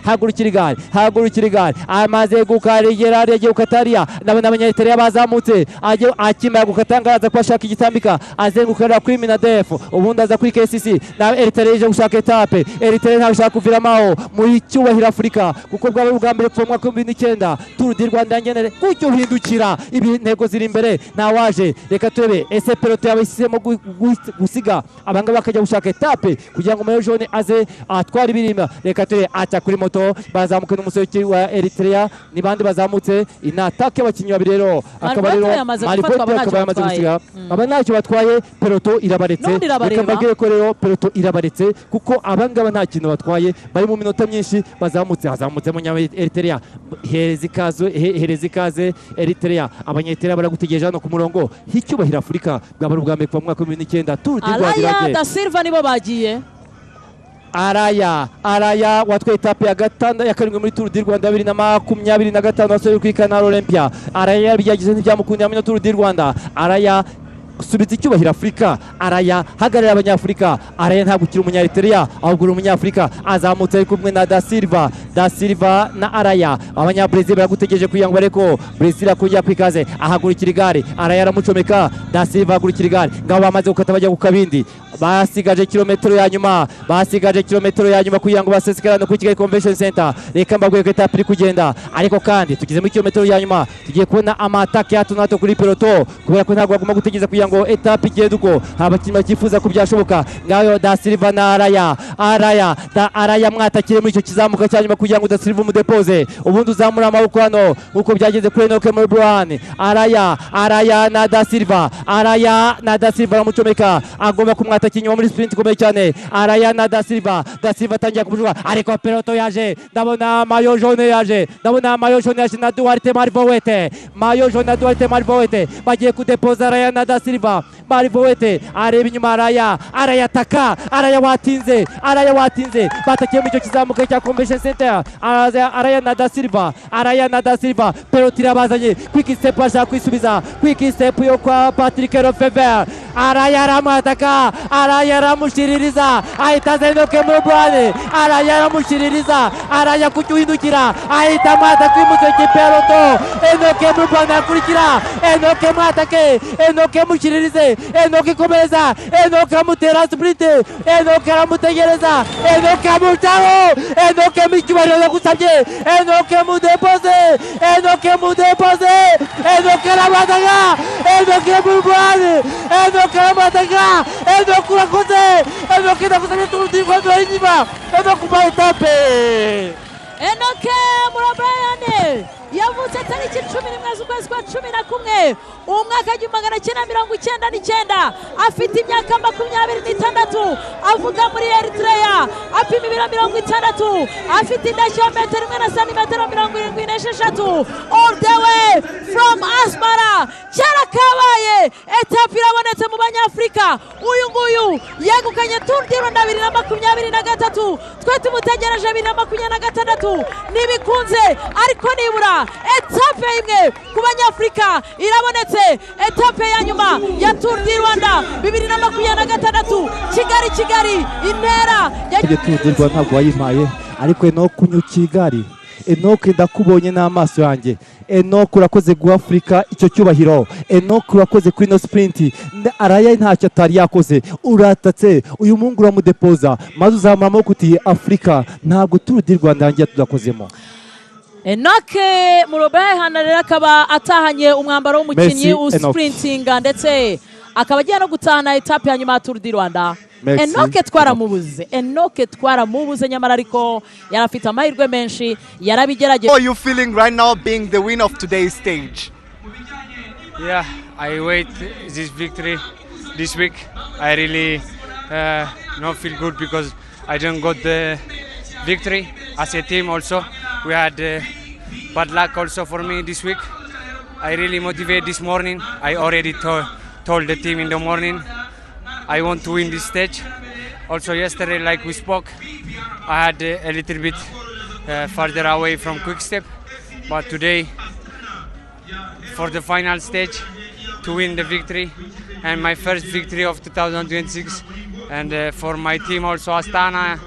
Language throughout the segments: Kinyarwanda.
Hagurukira igare, hagurukira igare, amaze gukarigera hariya, agiye gukata hariya. Ndabona Abanyaritariya bazamutse. Akimara gukata ngaho aza kuba ashaka igitambika, azenguka kuri Minadefu, ubundi aza kuri KCC. Na Eritrea ije gushaka étape. Eritrea ntabwo ishaka kuviramo aho muri cyubahiro Afurika, kuko bwaba ari ubwa mbere kuva mu mwaka wa 2009 Tour du Rwanda ngenere gutyo. Uhindukira, ibi intego ziri imbere, ntawaje. Reka turebe ese peloton yabahisemo gusiga abangaba bakajya gushaka étape kugira ngo maillot jaune aze atware ibirima. Reka turebe, aca kuri moto, bazamuka n'umusore wa Eritrea. Ni bande bazamutse? Inatake abakinnyi babiri rero, akaba rero Marvoto yamaze Marvoto gufatwa, aba akaba ntacyo yamaze batwaye. gusiga. Aba ntacyo batwaye, peloton irabaretse. N'ubundi irabareba. Reka mbabwire ko rero peloton irabaretse, kuko abangaba nta kintu batwaye, bari mu minota myinshi bazamutse. Hazamutse munya Eritrea. Hereza ikaze, hereza ikaze Eritrea. Abanyaeritrea baragutegereje hano ku murongo. Hicyubahiro Afurika, bwaba ari ubwa mbere kuva mu mwaka wa 2009 Tour du Rwanda Araya irangiye. da Silva nibo bagiye. Araya, Araya watwaye étape ya gatanda, ya karindwi muri Tour du Rwanda 2025, wasoje kuri Canal Olympia. Araya yabigerageje ntibyamukundira muri Tour du Rwanda. Araya, subiza icyubahiro Afurika. Araya, hagararira Abanyafurika. Araya, ntabwo ukiri Umunyaritiriya, ahubwo uri Umunyafurika. Azamutse ari kumwe na Da Silva, Da Silva na Araya. Abanyabrezil baragutegereje kugira ngo bareko Brezil akongera kwikaze. Ahagurukira igare, Araya aramucomeka. Da Silva ahagurukira igare. Ngabo bamaze gukata bajya ku kabindi, basigaje kilometero ya nyuma, basigaje kilometero ya nyuma kugira ngo basesekarane kuri Kigali Convention Center. Reka mbabwire ko étape iri kugenda, ariko kandi tugeze muri kilometero ya nyuma, tugiye kubona ama attaque ya hato na hato kuri peloton, kubera ko ntabwo bagomba gutegereza kugira ngo étape igende uko. Abakinnyi bakifuza ko byashoboka. Ngayo Da Silva na Araya, Araya da Araya, mwatakire muri icyo kizamuka cya nyuma kugira ngo Da Silva umudepoze, ubundi uzamura amaboko hano nkuko byageze kuri Enoke Mulubrhan. Araya, Araya na Da Silva, Araya na Da Silva aramucomeka, agomba kumwataka inyuma muri sprint ikomeye cyane. Araya na Da Silva, Da Silva atangiye kumujuga, ariko peloton yaje. Ndabona maillot jaune yaje, ndabona maillot jaune yaje na Duarte Marvoete. Maillot jaune na Duarte Marvoete bagiye kudepoza Araya na Da Silva. Marvoete areba inyuma Araya, Araya ataka, Araya watinze, Araya watinze. Batakiye muri icyo kizamuka cya Convention Center. Araza Araya na Da Silva, Araya na Da Silva, peloton irabazanye. Quick Step ashaka kwisubiza, Quick Step yo kwa Patrick Lefevere. Araya aramwataka, Araya aramushiririza, ahita aza Enoke Mulubrhan. Araya aramushiririza. Araya kuki uhindukira? Ahita amwataka imuseke peloton. Enoke Mulubrhan akurikira. Enoke, mwatake Enoke, mushiririze Enoke, komeza Enoke, amutera sprint. Enoke aramutegereza, Enoke amutaho. Enoke, micyubahiro ndagusabye, Enoke mudepoze, Enoke mudepoze. Enoke aramwataka, Enoke Mulubrhan, Enoke aramwataka. Enoke urakoze, Enoke ndagusabye, Tour du Rwanda inyuma, Enoke ubaye étape. Enoke Mulubrhan yavutse tariki 11 z'ukwezi kwa 11 umwaka 1999, afite imyaka 26, avuga muri Eritrea, apima ibiro 60, afite indeshyo ya metero 1 na santimetero 76, all the way from Asmara. Kera kabaye, étape irabonetse mu Banyafurika. Uyu nguyu yegukanye Tour du Rwanda 2023, twe tumutegereje 2026, ntibikunze, ariko nibura étape imwe ku Banyafurika irabonetse. Étape ya nyuma ya Tour du Rwanda 2026, Kigali Kigali intera ya Ibyo Tour du Rwanda ntabwo wayimpaye, ariko Enoke unyukiye igare. Enoke, ndakubonye n'amaso yanjye. Enoke, urakoze guha Afurika icyo cyubahiro. Enoke, urakoze kuri ino sprint. Araya ntacyo atari yakoze. Uratatse uyu muhungu, uramudepoza, maze uzamura amaboko uti: "Afurika, ntabwo Tour du Rwanda yanjye tudakozemo." Enoke Mulubrhan rero akaba atahanye umwambaro w'umukinnyi Merci, Enoch. usprintinga, ndetse akaba agiye no gutahana étape ya nyuma ya Tour du Rwanda. Merci. Enoke twaramubuze, Enoke twaramubuze, nyamara ariko yari afite amahirwe menshi, yarabigerageje. How are you feeling right now being the winner of today's stage? Yeah, I wait this victory this week. I really not feel good because I didn't got the victory as a team also. We had bad luck also for me this week. I really motivate this morning. I already told the team in the morning I want to win this stage. Also yesterday, like we spoke, I had a little bit farther away from Quick Step, but today for the final stage to win the victory and my first victory of 2026 and for my team also, Astana.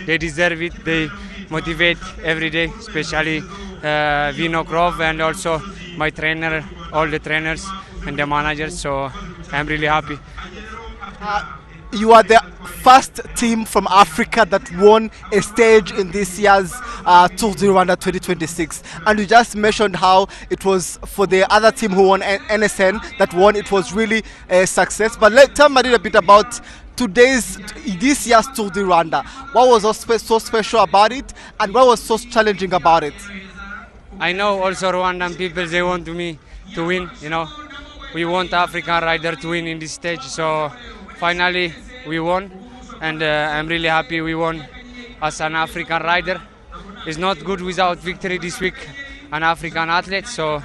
They deserve it. They motivate every day, especially Vinokurov and also my trainer, all the trainers and the managers. So I'm really happy. You are the first team from Africa that won a stage in this year's Tour du Rwanda 2026. And you just mentioned how it was for the other team who won, NSN, that won, it was really a success. But tell me a little bit about this year's Tour du Rwanda. What was so special about it, and what was so challenging about it? I know also Rwandan people, they want me to win, you know. We want African rider to win in this stage, so finally we won, and I'm really happy we won as an African rider. It's not good without victory this week, an African athlete, so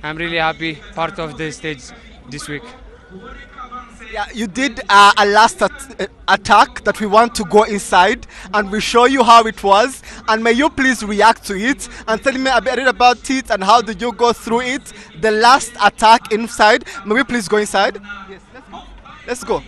I'm really happy part of the stage this week. Yeah, you did a last attack that we want to go inside, and we show you how it was, and may you please react to it and tell me a bit about it and how did you go through it, the last attack inside. May we please go inside? Yes, let's go. Let's go.